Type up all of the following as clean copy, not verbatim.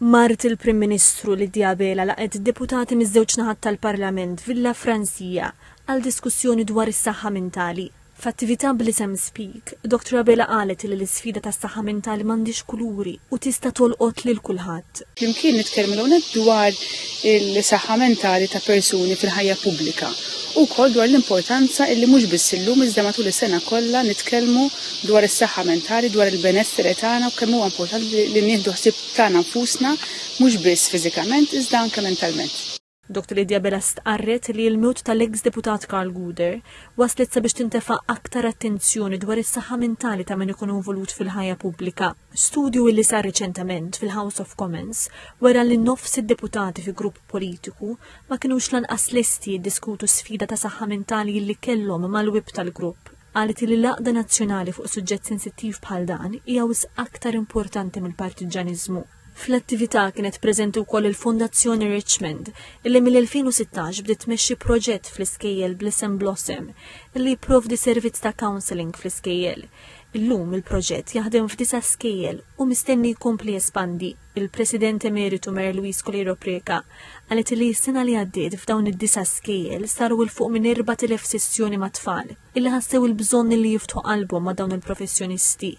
Mart il-Prim Ministru Lydia Abela laqgħet deputati miż-żewġ naħat tal-Parlament f'Villa Francia għal diskussjoni dwar is-saħħa mentali. F'attività bl-isem Speak, Dr Abela qalet li l-isfida tas-saħħa mentali m'għandhiex kuluri u tista' tolqot lil kulħadd. Flimkien nitkellmu l-ewwel dwar il-saħħa mentali ta' persuni fil-ħajja pubblika u wkoll dwar l-importanza illi mhux biss illum iżda matul is-sena kollha nitkellmu dwar is-saħħa mentali, dwar il-benessere tagħna u kemm huwa importanti li nieħdu ħsieb tagħna nfusna mhux biss fiżikament iżda anke mentalment. Dr Lydia Abela stqarret li l-mewt tal-eks deputat Karl Gouder waslet sabiex tintefa' aktar attenzjoni dwar is-saħħa mentali ta' min ikun involut fil-ħajja pubblika. Studju illi sar riċentement fil-House of Commons wera li nofs id-deputati fi grupp politiku ma kinux lanqas lesti jiddiskutu sfida ta' saħħa mentali illi kellhom mal-whip tal-grupp. Qalet li l-għaqda nazzjonali fuq suġġett sensittiv bħal dan hija wisq aktar importanti mill-partiġġaniżmu. Fl-attività kienet preżenti wkoll il-Fondazzjoni Richmond, illi mill-2016 bdiet tmexxi proġett fl-iskejjel bl-isem Blossom, illi jipprovdi servizz ta' counselling fl-iskejjel. Illum il-proġett jaħdem f'disa' skejjel u mistenni jkompli jespandi. Il-President Emeritu Mary Louise Coleiro Preca qalet li s-sena li għaddiet f'dawn id-disa' skejjel saru 'l fuq minn 4,000 sessjoni mat-tfal illi ħassew il-bżonn li jiftħu qalbhom ma' dawn il-professjonisti.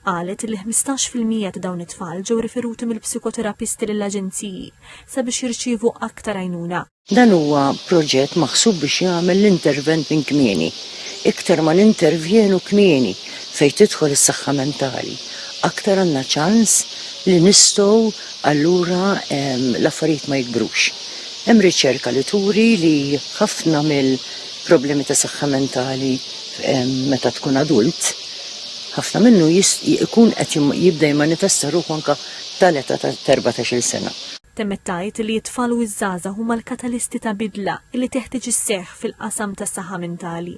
Qalet li 15% ta' dawn it-tfal ġew riferuti mill-psikoterapisti lill-aġenziji sabiex jirċievu aktar għajnuna. Dan huwa proġett maħsub biex jagħmel l-intervent minn kmieni. Iktar ma nintervjenu kmieni fejn tidħol is-saħħa mentali, aktar għandna ċans li nistgħu allura l-affarijiet ma jikbrux. Hemm riċerka li turi li ħafna mill-problemi ta' saħħa mentali meta tkun adult, ħafna minnu jkun qed jibda jimmanifesta ruħu anke tal-età ta' 14-il sena. Temmet tgħid li t-tfal u ż-żgħażagħ huma l-katalisti ta' bidla li teħtieġ isseħħ fil-qasam tas-saħħa mentali.